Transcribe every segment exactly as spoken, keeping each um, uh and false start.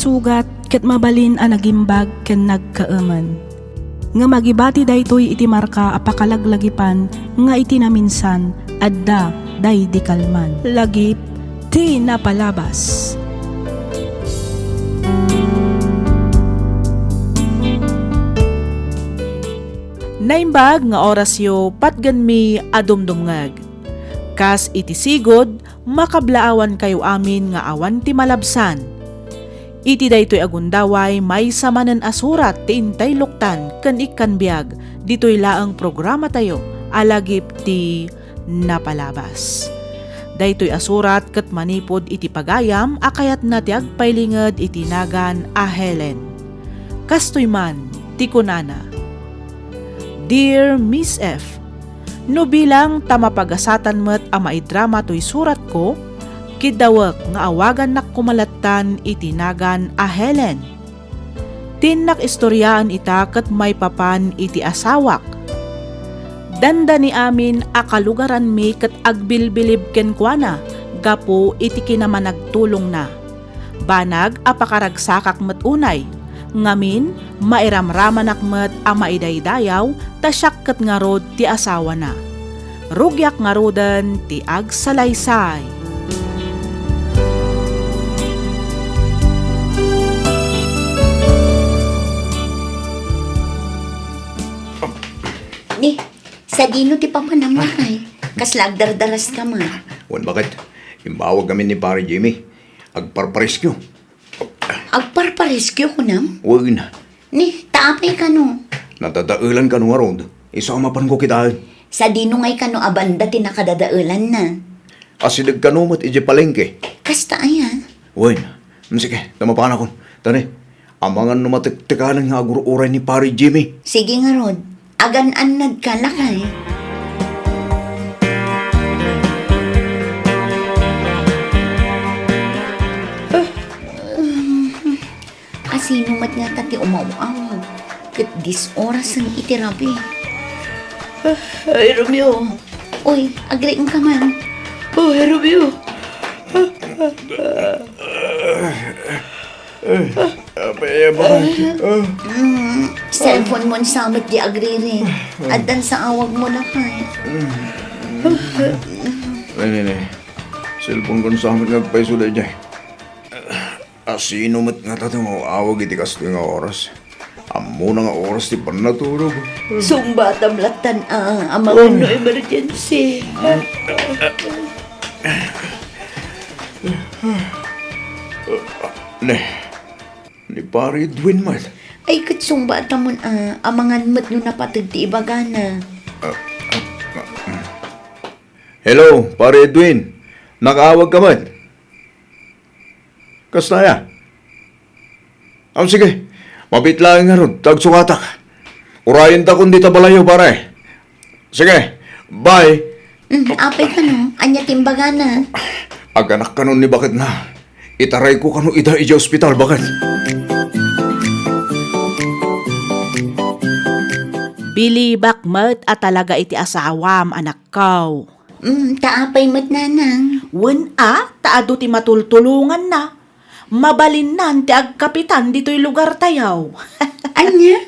Sugat ket mabalin a nagimbag ken nagkaemen. Ngem agibati daytoy iti marka a pakalaglagipan nga iti naminsan, adda daydi kalman. Lagip ti napalabas. Naimbag nga orasyo, patgenmi a dumdumngeg. Kas iti sigud, makablaawankayo amin nga awan ti malabsan. Iti daytoy a gundaway, maysa manen a surat ti intay luktan ken ikkan biag ditoy laeng programatayo a Lagip ti Napalabas. Daytoy a surat ket manipud iti pagayam a kayatna ti agpailinged iti nagan a Helen. Kastoy man ti kunana, "Dear Miss F, no bilang ta mapagasatan met a maidrama toy suratko, kiddawek nga awagannak koma lattan iti nagan a Helen. Ti innak istoriaen ita ket maipapan iti asawak. Dandani amin a kalugaranmi ket agbilbilib kenkuana gapu iti kinamanagtulongna. Banag a pakaragsakak met unay, ngamin, mairamramanak met a maidaydayaw ta siak ket ngarud ti asawana. Rugiak ngaruden ti agsalaysay." Ni, sadino ti papanam, lakay? Kasla agdardaraska met. Wen, baket. Imbawag amin ni Pare Jimmy. Agparpareskio. Agparpareskio, kunam? Wen. Ni, ta apay kano? Nadadaelan kano ngarud. Isu a mapanko kitaen. Sadino ngay kano a banda ti nakadadaelanna? Asideg kano met idiay palengke. Kasta aya? Wen. Mm, sige, ta mapanakon. Tani, amangan no matektekanen nga agur-uray ni Pare Jimmy. Sige ngarud. Agan-annadka, lakay. Asino met ngata ti umaw-awag ket dies orasen iti rabii? Ay, Romeo. Uy, agriingka man. Uy, Romeo. Eh, apay, apay. Ah. Mm, cellphone mo sa met di agriri. Addan sa awag mo na kay. Nay, nay, nay. Cellphone kon sa met nga agpayso daydiay. Asino met ngata ti maawag iti kastoy nga oras? Ammona nga oras ti pannatulog. Sungbatam lattan a, amangan no emergency. Ne, ni Pare Edwin met. Ay, ket sungbatamon a, amangan met no napateg ti ibagana. Hello, Pare Edwin. Nakaawag ka met? Kasta aya? Am, sige. Mabiit laeng ngarud, ta agsukatak. Urayentakon dita balayo, pare. Sige, bye. Mm, apay kano? Ania ti imbagana? Aganak kano ni baketna. Itarayko kano ida idiay ospital, baket. Bilibak met a talaga iti asawam, anakko. Mm, ta apay met, nanang? Wen a, ta adu ti matultulonganna. Mabalinnan ti agkapitan ditoy lugartayo. Ania?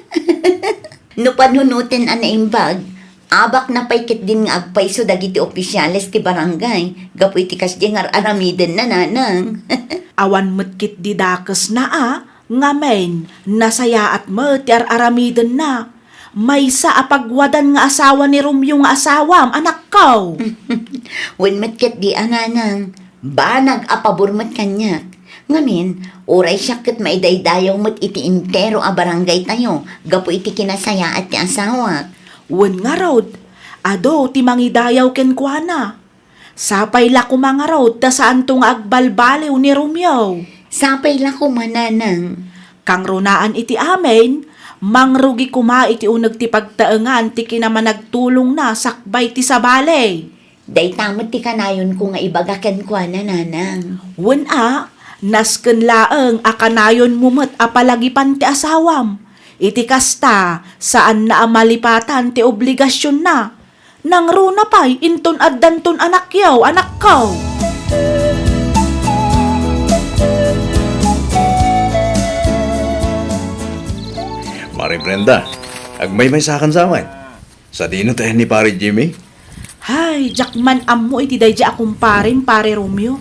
No panunoten a naimbag, abakna pay ketdin nga agpayso dagiti ofisiales ti barangay gapu iti kasdiay nga ar-aramidenna, nanang. Awan met ketdi dakesna a, ngamin, nasayaat met ti ar-aramidenna. Maysa a pagwadan nga asawa ni Romeo nga asawam, anakko. Wen met ketdi a, nanang, banag a pabor met kaniak. Ngamin, uray siak ket maidaydayaw met iti entero a barangaytayo gapu iti kinasayaat ti asawak. Wen ngarud, adu ti mangidayaw kenkuana. Sapay la koma ngarud ta saanto nga agbalbaliw ni Romeo. Sapay la koma, nanang. Kangrunaan iti amin, mangrugi koma iti uneg ti pagtaengan ti kinamanagtulongna sakbay ti sabali. Dayta met ti kanayonko nga ibaga kenkuana, nanang. Wen a, nasken laeng a kanayonmo met a palagipan ti asawam. Iti kasta, saanna a malipatan ti obligasionna. Nangruna pay inton addanton anakyo, anakko. Brenda, agmaymaysakan sa met. Sadino ti ayan ni Pare Jimmy? Hay, diak man ammo iti daydi a kumparem, Pare Romeo.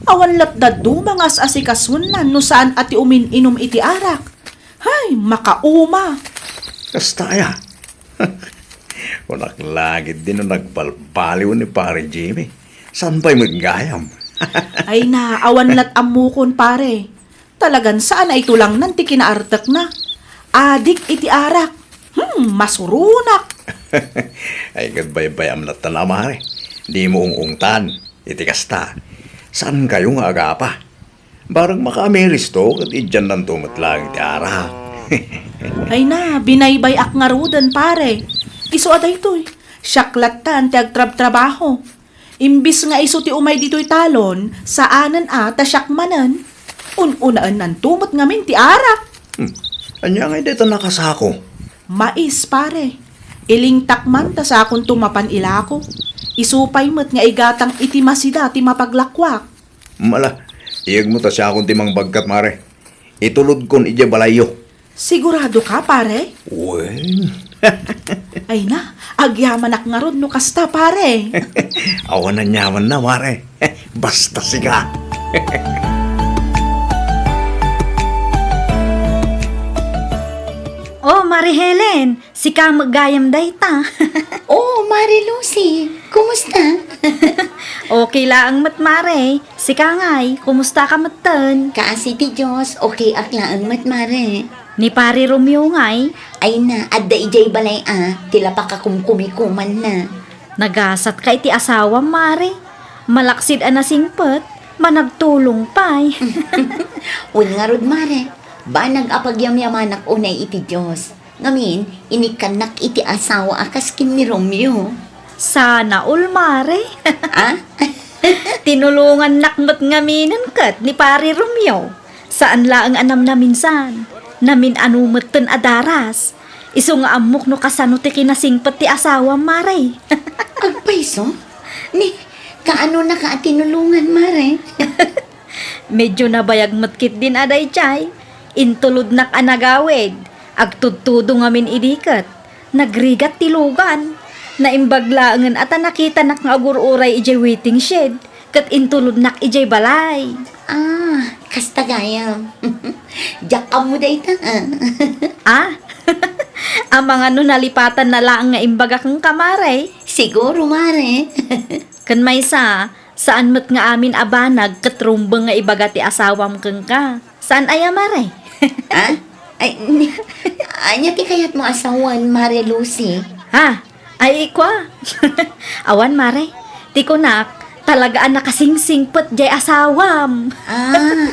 Awan lat dadduma nga as-asikasuenna no saan a ti umin-inum iti arak. Hay, makauma! Kasta aya? Kunak la ketdi no nagbalbaliw ni Pare Jimmy. Saan pay met gayam? Ay na, awan lat ammokon, pare. Talagan saan a itulangnan ti kinaartekna. Adik iti arak. Hmm, masuronak. Ay, ket baybay-am latta, mare. Dimo ung-ungtan. Iti kasta, saankayo nga agapa. Barang makaamiristo ket idiannanto met laeng ti arak. Ay na, binaybay-ak ngaruden, pare. Isu a daytoy, siak lattan ti agtrabtrabaho. Imbis nga isu ti umay ditoy talon, saanen a ta siak manen. Un-unaennanto met ngamin ti arak. Hmm. Ania ngay dayta nakasako? Mais, pare. Ilingtak man ta sakonto mapan ilako. Isu pay met nga igatang iti masida ti mapaglakuak. Mala, iyegmo ta siakon ti mangbagkat, mare. Itulodkon idiay balayyo. Sigurado ka, pare? Wen. Ay na, agyamanak ngarud no kasta, pare. Awan aniamanna, mare. Basta sika. Oh, Mare Helen, sika met gayam dayta. Oh, Mare Lucy, kumusta? Okay laeng met, Mare. Sika ngay, kumusta ka metten? Kaasi ti Dios, okay ak laeng met, Mare. Ni Pare Romeo ngay? Ay na, adda idiay balay a, ti lapakakumkumikumanna. Nagasat ka iti asawam, Mare. Malaksid a nasingpet, managtulong pay. Wen ngarud, Mare. Banag a pagyamyamanak unay iti Dios. Ngamin, inikkannak iti asawa a kas ken ni Romeo. Sana all, Mare. Ah? Tinulongannak met ngaminen ket ni Pare Romeo. Saan laeng a namnaminsan. Namin-ano metten a daras. Isu nga ammok no kasano ti kinasingpet ti asawam, Mare. Agpayso? Ni, kaanonaka a tinulongan, Mare? Medyo nabayag met ketdin a daydiay. Intulodnak a nagawid. Agtudtudo ngamin idi ket nagrigat ti lugan. Naimbag laengen a ta nakitanak nga agur-uray idiay waiting shed ket intulodnak idiay balay. Ah, kasta gayam. Diak ammo dayta, ah. Ah? Amangan no nalipatanna laeng nga imbaga kenka, Mare? Siguro, Mare. Ken maysa, saan met nga amin a banag ket rumbeng nga ibaga ti asawam kenka. Saan aya, Mare? Ah? Ay, ni, ania ti kayatmo a sawen, Mare Lucy? Ha? Ay, ikua. Awan, Mare. Ti kunak, talaga a nakasingsingpet diay asawam. Ah.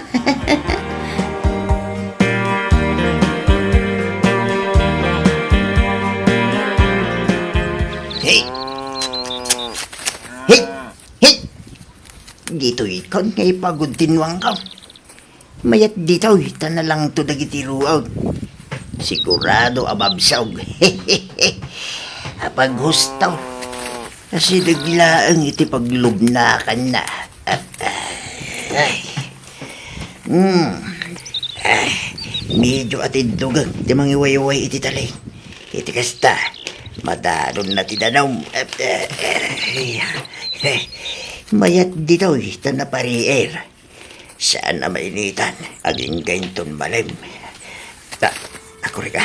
Hey! Hey! Hey! Ditoy kon nga ipagudtinwangko. Mayat ditoy, ta nalangto dagiti ruot. Sigurado a mabsog. Apaghusto. Asideg laeng iti paglubnakanna. Ay. Hmm. Ay, medyo atindugek ti mangiwayway iti taleng. Iti kasta, madalonna ti danum. Ay. Mayat ditoy, ta napariir. Saan a mainitan, agingga inton malem. Ta, akurika.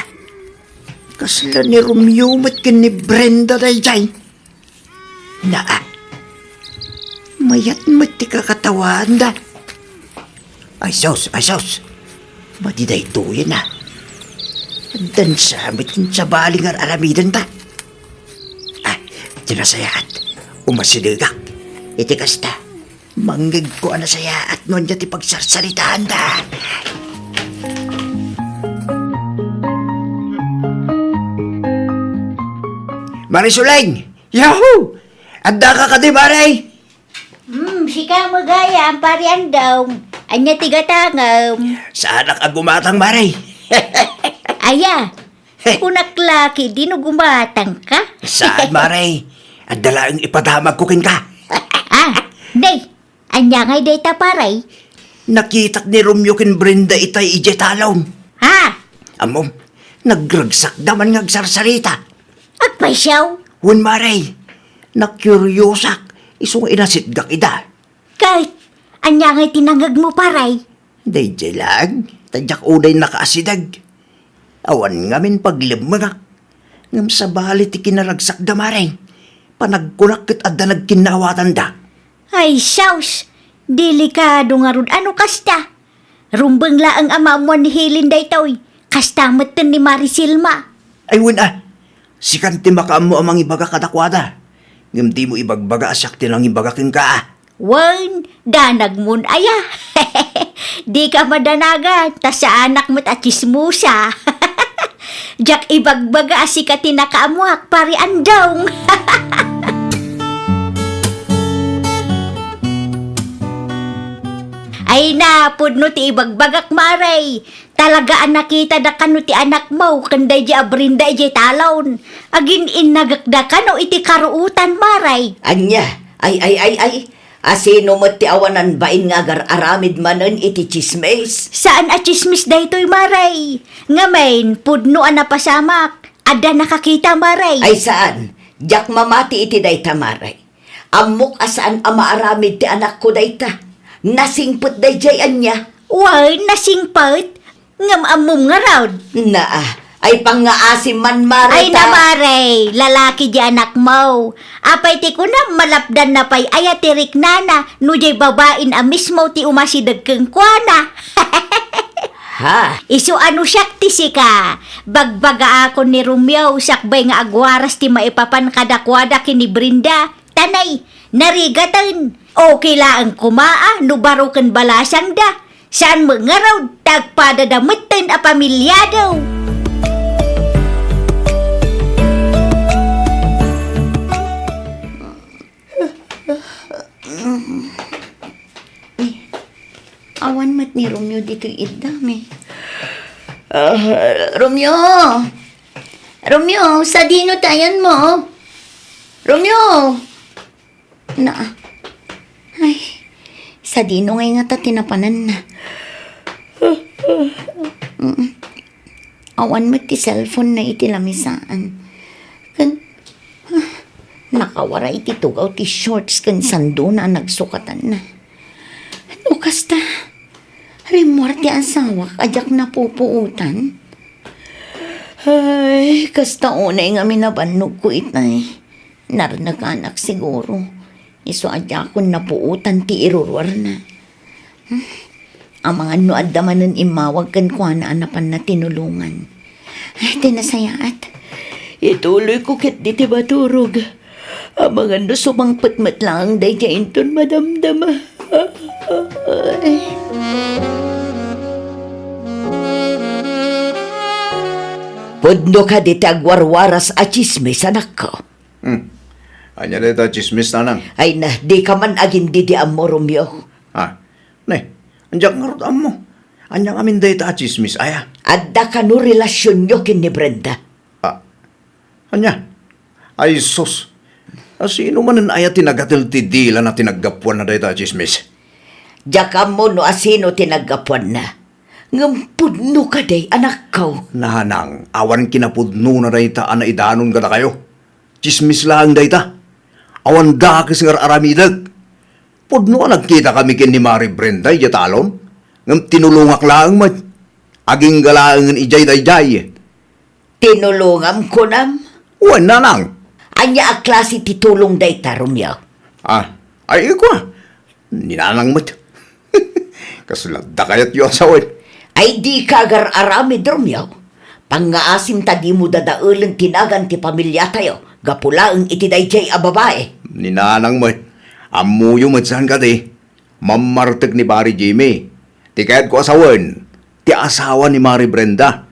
Kasla ni Romeo met ken ni Brenda daydiay. Naa. Mayat met ti kakatawaanda. Ay sus, ay sus. Madi daytoyen a. Addan sa met ken sabali nga ar-aramidenta. Ah, ti nasayaat. Umasidegak. Iti kasta. Mangngegko a nasayaat no ania ti pagsarsaritaanda. Mare Suleng! Yahoo! Addaka kadi, Mare? Hmm, sika met gayam, Pare Andong. Ania ti gatangem? Saanak a gumatang, Mare. Aya, He. Kunak la ketdi no gumatangka. Saan, Mare? Adda laeng ipadamagko kenka. Ah, nay, ania ngay dayta, pare? Nakitak ni Romeo ken Brenda itay idiay talon. Ha? Ammom, Nagragsakda man nga agsarsarita. Agpaysiaw? Wen, Mare. Nakuriosak, isu nga inasitgak ida. Ket, ania ngay ti nangngegmo, Pare? Daydiay laeng, ta diak unay nakaasideg. Awan ngamin paglemmengak. Ngem sabali ti kinaragsakda, Mare. Panagkunak ket adda nagkinnaawatanda. Ay, sus! Delikado ngarud a no kasta. Rumbeng laeng a maammuan ni Helen daytoy. Kasta metten ni Mare Selma. Ay, wen a. Sikan ti makaammo a mangibaga kadakuada. Ngem dimo ibagbaga a siak ti nangibaga kenka, a. Wen, danagmon aya. Dika madanagan, ta saanak met a tsismosa. Diak ibagbaga a sika ti nakaammoak, Pare Andong. Ay na, pudno ti ibagbagak, Mare. Talaga a nakitada kano ti anakmo ken daydiay a Brenda idiay talon. Agin-innagekda kano iti karuotan, Mare. Ania? Ay, ay, ay, ay. Asino met ti awanan bain nga agar-aramid manen iti tsismis? Saan a tsismis daytoy, Mare. Ngamin, pudno a napasamak. Adda nakakita, Mare. Ay saan. Diak mamati iti dayta, Mare. Ammok a saan a maaramid ti anakko dayta. Nasingpet daydiay ania? Wen, nasingpet. Ngem ammom ngarud. Naa, ay pangngaasim man, Mare, ay ta- na, Mare, lalaki di anakmo. Apay ti kunam, malapdanna pay aya ti riknana no diay babain a mismo ti umasideg kenkuana? Ha? Isu a no siak ti sika, bagbagaakon ni Romeo sakbay nga agwaras ti maipapan kadakuada ken ni Brenda. Tanay, narigaten. Okay laeng koma a no baro ken balasangda. Saan met ngarud, ta agpadada metten a pamiliado. Awan met ni Romeo ditoy iddami. Ah, Romeo! Romeo, sadino ti ayanmo? Romeo! Na, ay, sadino ngay ngata ti napananna? Mm. Awan met ti cellphone na iti lamisaan. Ken, ah, nakawara iti tugaw ti shorts ken sandona a nagsukatanna. No kasta, rimmuar ti asawak a diak napupuotan. Ay, kasta unay ngamin a bannogko itay. Narnekanak siguro. Isu a diakon napuotan ti iruruarna. Hmm? Amangan no adda manen immawag kenkuana a napanna tinulongan. Ay, ti nasayaat. Ituloyko ketdi ti maturog. Amangan no sumangpet met laeng daydiay inton madamdama. Ay. Pudno kadi ti agwarwaras a tsismis, anakko? Hmm. Ania dayta a tsismis, nanang? Ay na, dika man agin-ammo, Romeo. Ha? Ne, diak ngarud ammo. Ania ngamin dayta a tsismis, aya? Adda kano relasionyo ken ni Brenda? Ah, ania? Ay, sus. Asino manen aya ti nagatel ti dilana ti naggapuanna dayta a tsismis? Diak ammo no asino ti naggapuanna. Ngem pudno kadi, anakko? Nanang, awan kinapudnona dayta a naidanon kadakayo. Tsismis laeng dayta. Awan dakes nga ar-aramidek. Pudno a nagkitakami ken ni Mari Brenda idiay talon, ngem tinulongak laeng met. Agingga laengen idiay daydiay. Tinulongam, kunam? Wen, nanang. Ania a klase ti tulong dayta, Romeo? Ah, ay, kua. Ni nanang met. Kasla dakayatyo a sawen. Ay, dika agar-aramid, Romeo. Pangngaasim ta dimo dadaelen ti nagan ti pamiliatayo gapu laeng iti daydiay a babae. Ni nanang met. Ammoyo met saan kadi. Mammartek ni Pari Jimmy. Ti kayatko a sawen, ti asawa ni Mari Brenda.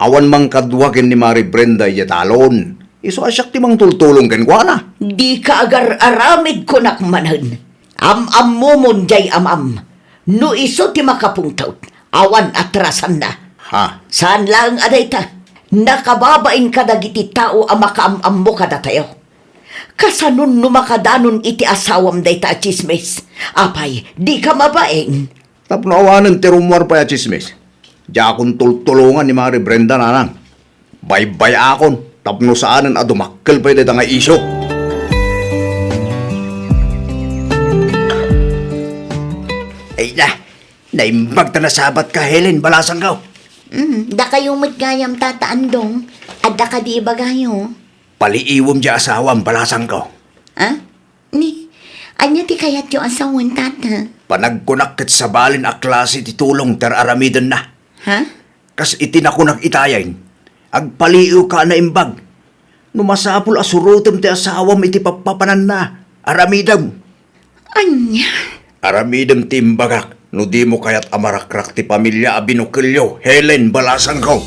Awan mangkadua ken ni Mari Brenda idiay talon. Isu a siak ti mangtultulong kenkuana. Dika agar-aramid, kunak manen. Am-ammomon diay amam. No isu ti makapungtot, awan atrasanna. Ha? Saan laeng a dayta. Nakababain kadagiti tao a makaam-ammo kadatayo. Kasanon no makadanon iti asawam dayta a tsismis? Apay, dika mabain? Tapno awanen ti rummuar pay a tsismis. Diakon tultulongan ni Mari Brenda, nanang. Baybay-akon tapno saanen a dumakkel pay dayta nga isyu. Ay na, naimbag ta nasabat ka, Helen, balasangko. Mm, dakayo met gayam, Tata Andong. Adda kadi ibagayo? Paliiwem diay asawam, balasangko. Ah? Ni, ania ti kayatyo a sawen, Tata? Panagkunak ket sabali a klase ti tulong ti ar-aramidenna. Ha? Kas iti nakunak itayen, agpaliiwka a naimbag. No masapul a surotem ti asawam iti pappapananna, aramidem. Ania? Aramidem ti imbagak no dimo kayat a marakrak ti pamilia a binukelyo, Helen, balasangko.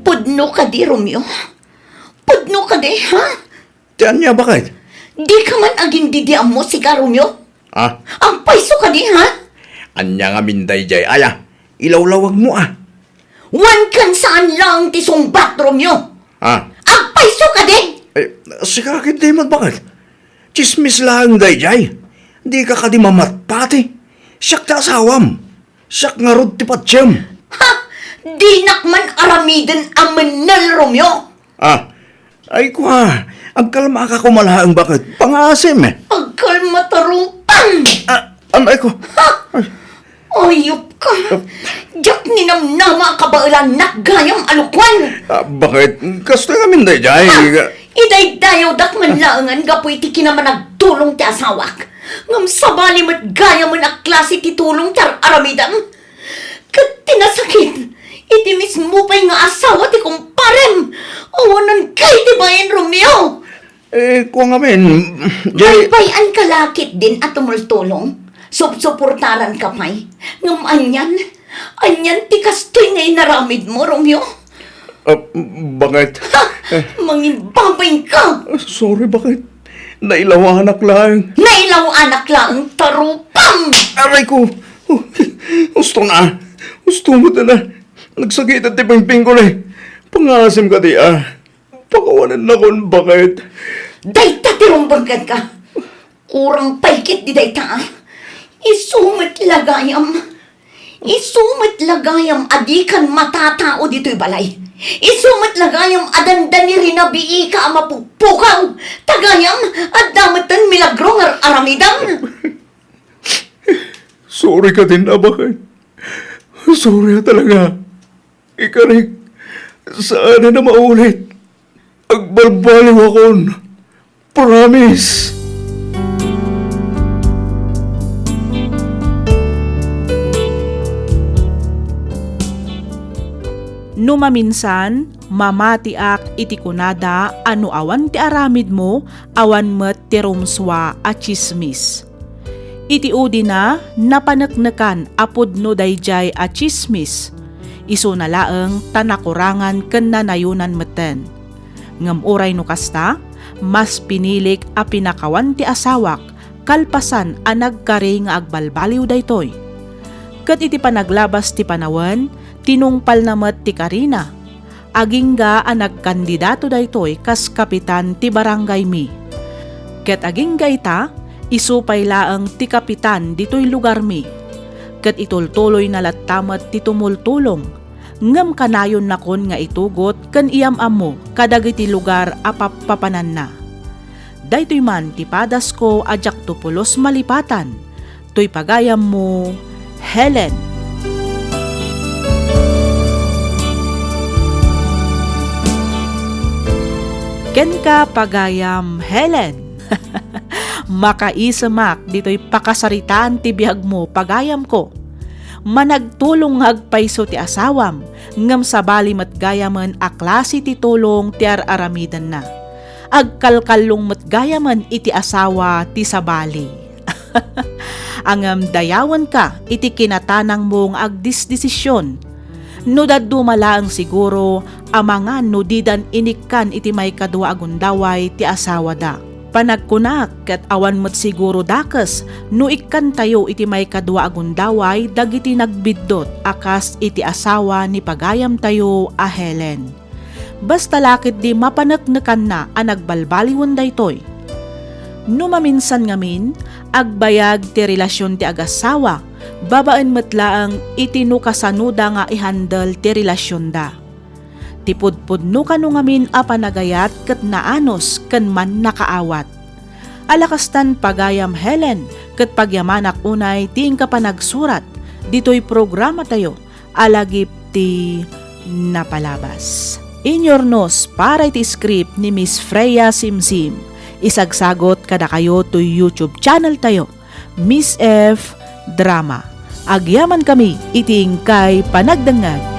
Pudno kadi, Romeo? Pudno kadi, ha? Ti ania, baket? Dika man agindidiammo, sika, Romeo? Ah? Agpayso kadi, ha? Ania ngamin daydiay, aya? Ilawlawagmo, ah. Wen ken saan laeng ti sungbat, Romeo. Ah? Agpayso kadi? Eh, sika ketdi met, baket? Tsismis laeng daydiay. Dika kadi mamatpati. Siak ti asawam. Siak ngarud ti patiem. Ha? Dinak man aramiden a mennel, Romeo. Ah, ay kua, agkalmaka koma laeng, baket? Pangaasim. Agkalma ta rupan! Ah, anay ko. Ha? Ay. Ayop ka! Ah. Diak ninamnama a kabaelannak gayam a lukuan! Ah, baket? Kastoy ngamin daydiay. Ah, idaydayawdak man laengen gapu iti kinamanagtulong ti asawak. Ngem sabali met gayamen a klase ti tulong ti ar-aramidem. Ket ti nasakit, iti mismo pay nga asawa ti kumparem, awanan kay ti bain, Romeo! Eh, kua ngamin, di... Baybay-anka la ketdin a tumultulong, supsuportaranka pay. Ngem anian, anian ti kastoy nga inaramidmo, Romeo? Ah, baket? Ha! Eh. Mangibabay ka! Sorry, baket? Nailawanak laeng. Nailawanak laeng, ta rupan! Aray ko! Oh, husto na. Husto met na. Nagsakitan ti pingpingko, eh. Pangaasim kadi, ah. Pakawanennakon, baket? Dayta ti rumbeng kenka. Kurang pay ketdi dayta, ah. Isu met la gayam. Isu met la gayam a dikan matatao ditoy balay. Isu met la gayam a dandani rinabiika a mapukpukaw. Ta gayam, adda metten milagro nga ar-aramidem. Sorry kadin, baket. Sorry a talaga. Ikarik, saanen a maulit. Agbalbaliwakon. Promise! No maminsan, mamatiak iti kunada a no awan ti aramidmo, awan met ti rumsua a tsismis. Iti udina, napaneknekan a pudno daydiay a tsismis. Isuna laeng ta nakurangan ken nanayonan metten. Ngem uray no kasta, mas pinilik a pinakawan ti asawak kalpasan a nagkari nga agbalbaliw daytoy. Ket iti panaglabas ti panawen, tinungpalna met ti karina. Agingga a nagkandidato daytoy kas kapitan ti barangaymi. Ket agingga ita, isu pay laeng ti kapitan ditoy lugarmi. Ket itultuloyna latta met ti tumultulong, ngem kanayonnakon nga itugot ken iyam-ammo kadagiti lugar a pappapananna. Daytoy man ti padasko a diakto pulos malipatan. Toy pagayammo, Helen. Kenka, pagayam Helen. Makaisemak ditoy pakasaritaan ti biagmo, pagayamko. Managtulong nga agpayso ti asawam, ngem sabali met gayamen a klase ti tulong ti ar-aramidenna. Agkalkallong met gayamen iti asawa ti sabali. Ngem dayawenka iti kinatanangmo nga agdisdesision. No dadduma laeng siguro, amangan no didan inikkan iti maikadua a gundaway ti asawada. Panagkunak ket awan met siguro dakes no ikkantayo iti maikadua a gundaway dagiti nagbiddut a kas iti asawa ni pagayamtayo a Helen. Basta la ketdi mapaneknekanna a nagbalbaliwen daytoy. No maminsan ngamin, agbayag ti relasion ti agasawa babaen met laeng iti no kasanoda nga i-handle ti relasionda. Ti pudpudno kano ngamin a panagayat ket naanus ken mannakaawat. Alakastan pagayam Helen ket pagyamanak unay ti inka panagsurat ditoy programatayo a lagip ti napalabas. Inyurnos para iti script ni Miss Freya Simsim. Isagsagot kadakayo toy YouTube channel tayo, Miss F Drama. Agyaman kami iti inkay panagdengngeg.